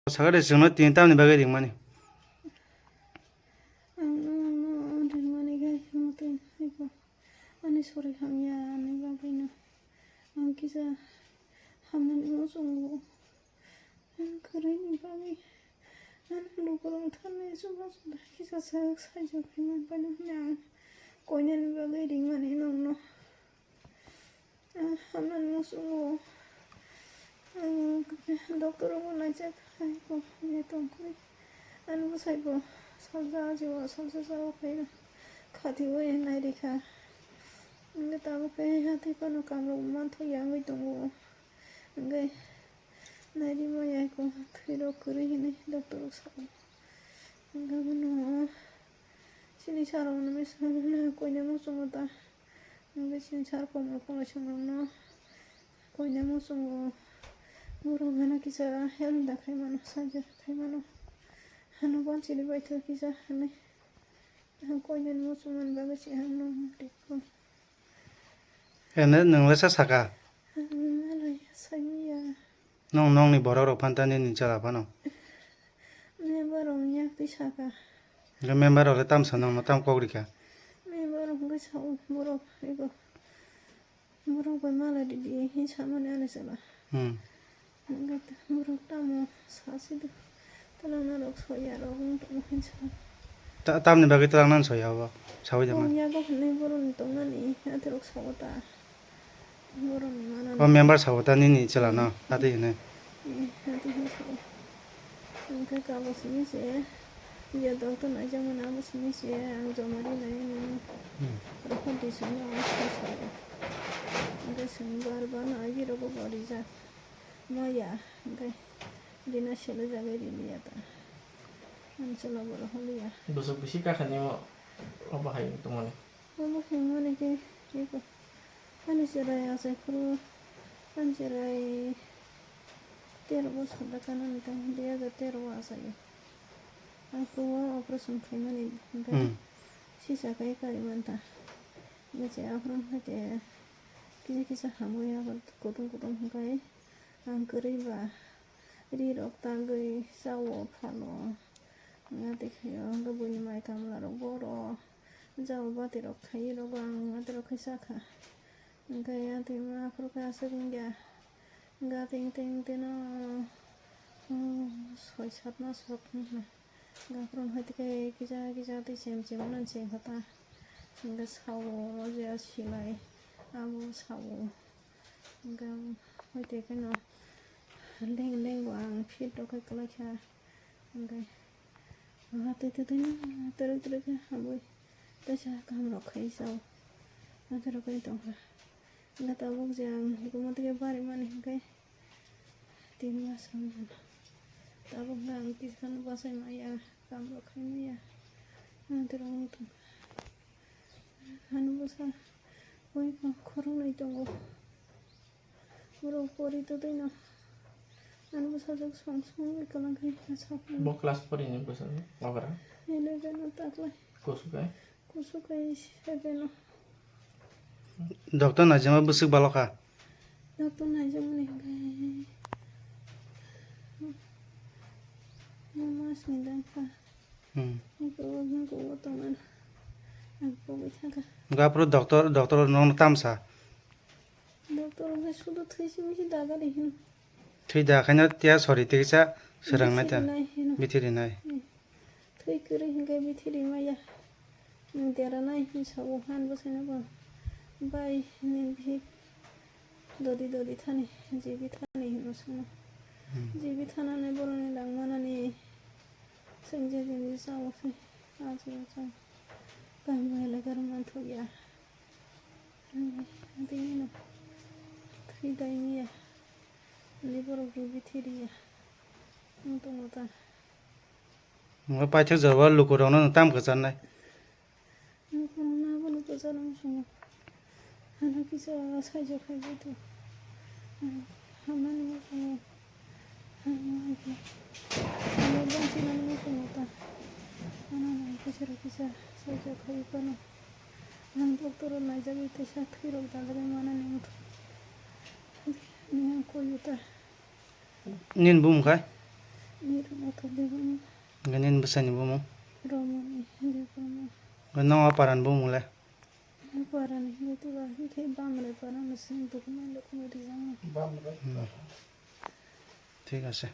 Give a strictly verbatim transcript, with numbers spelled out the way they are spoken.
Sakha de chwngno tini tamni bagwi ringmani? Ang no, ang no ringmani khe muitu iko. Ani sori hamya, ani bagwino. Ang kisa hamnani muchungo. Ang kwrwini bagwi. Ani lukurok thani chubachu kisa sak saijak khaimani phano hwnwi ang koinani bagwi ringmani nokno. Ah, hamnani muchungo. Ang doctor rokno naijak hai bo, ye tongkhorwi. Ani bwsai bo salsa ajibo, salsa sao khaino khatiui nairikha. Hwnkhe tabuk khe hathai phano kamrok manthokya wngwi tongo. Hwnkhe nairima ya eko thwirok kwrwi hinwi doctor rok sao. Hwnkhe abono chini sir rokno mesa koinai muchungo ta. Hwnkhe chini sir komor komor swngrokno koinai muchungo. Borok hwnwi kisa help da khai mano, sajak khai mano. Hano bonsiri baithok kisa hwnwi. Ang koinani muchungmani bagwi se ang no rikho. Ene nwng le sa saka? Ang malai saimanya. Nwng nokni borok rok phantani nini chwla phano? Member rok yak twi saka. Hwnkhe member rok le tam sa nwngno tam kok rikha? Member rok hwnkhe sao borok ego. Borok bai malai ridi hin samani ani chwla. Hmm. Hwnkhe borok tamo sasi do. Twlangna rok soya rok wng tongma hin sa. Ta-, tamni bagwi twlangnani soya obo? Sawi da man. Wng yago hwnwi borokni tongnani athai rok sao ta. Borokni manani. O member sao ta nini chwla no, atwi hwnwi. Eh, atwi hwnwi sao. Hwnkhe abo simi se, ya doctor naijakmani abo simi se, ang joma rinai nini. Hmm. Rohor di simi ang sai sai. Hwnkhe simi bar bar no agi rogo bo rijak. Maya, hwnkhe rina selo jagai riliya ta. Ang chwla bo rohor liya. Bwswk bisi kakhani o, obo hai tongmani. Obo hwnmani khe eko ani chwrai achai phuru, ani chwrai tero bosor da kanani tamo, dui hajar tero o achaio. Ang kung o operation khaimani hwnkhe Hmm. sisa khe kari manta. Hwnkhe se aphuru hwnkhe kisa kisa hamwi abo kutung kutung hwnkhe ang kwrwi ba ri rok tangwi chao phano. Hwnkhe tei khe hwnkhe buini mai kamla rok boro. Jabo bati rok khai rok ang bati rok khai sakha. Hwnkhe atwi ma aphuru khe aswk wngya. Hwnkhe atwi wngtwi wngtwi no, oh, soi sat mas rok wngkha. Hwnkhe aphuru hai tei khe kisa kisa tei sem sem no sem kha ta. Hwnkhe sao o je silai abo sao. Hwnkhe hai tei khe no leng leng bo ang fit rok khai kwlai kha. Hwnkhe ah tei tei tei no twrwk twrwk khe hamwi. Teisa kahamrok khai sao. Naithorok khai tongkha. Hwnkhe tabuk je ang hukumu tike barimani hwnkhe tin mas wngmano. Tabuk hwnkhe ang tiskano bachai maya, kamrok khai maya. Naithorok wng tongkha. Ani bwsa ui khoroknwi tongo. Borok pori totwi no. Ani bwsajwk song song wi kwlwng khe sakno. Bo class pori ni bwsajwk okra? Eleven o taklai. Kusu kai? Kusu kai seven o. Doctor naijakma bwswk balo kha? Doctor naijakmani hwnkhe mas ni dang kha. Hmm. Hwnkhe o, hwnkhe o tongmani. Ang pogwi thangkha. Hwnkhe aphuru doctor, doctor nono tamsa? Doctor hwnkhe sudu thwi simi se dagari hino. Thwi da khaino tiya sori tiksa swrangnai ta. Bithi rinai hino. Bithi rinai. Hmm. Thwi kwrwi hwnkhe bithi rimaya. Nwng deranai hinwi sao han bwsaino bo. Bai nini bihik dodi dodi thani, jibi thani hino sano. Hmm. Jibi thanani boroni langmanani chwng je jiniji sao se. Aji o chao. Kaham bai le garo manthokya. Ani, ani no thwi dai miya. Ani borok rugi thiriya. Ang tongo ta. Omo paithak jora o lukurokno nwng tamo kwcharnai? Lukurokno abono kwcharna muchungo. Ano kisa saijo khaibo to. Hamnani muchungo. Ano hai khe. Ano bangsinani muchungo ta. Ano hai khe sero kisa saijo khaiwi phano. Ang doctor o naijagwi teisa thwirok dagwi manani wngkha. Ani ang koi o ta. Nini bumung khai? Nirok Mothok Debbarma. Hwnkhe nini bwsani bumung? Romoni Debbarma. Hwnkhe nokni o parani bumung le? Parani hwnkhe Tula, hwnkhe Bamrai para ni simi bukumu lokma rijak. Hmm. Thik ase.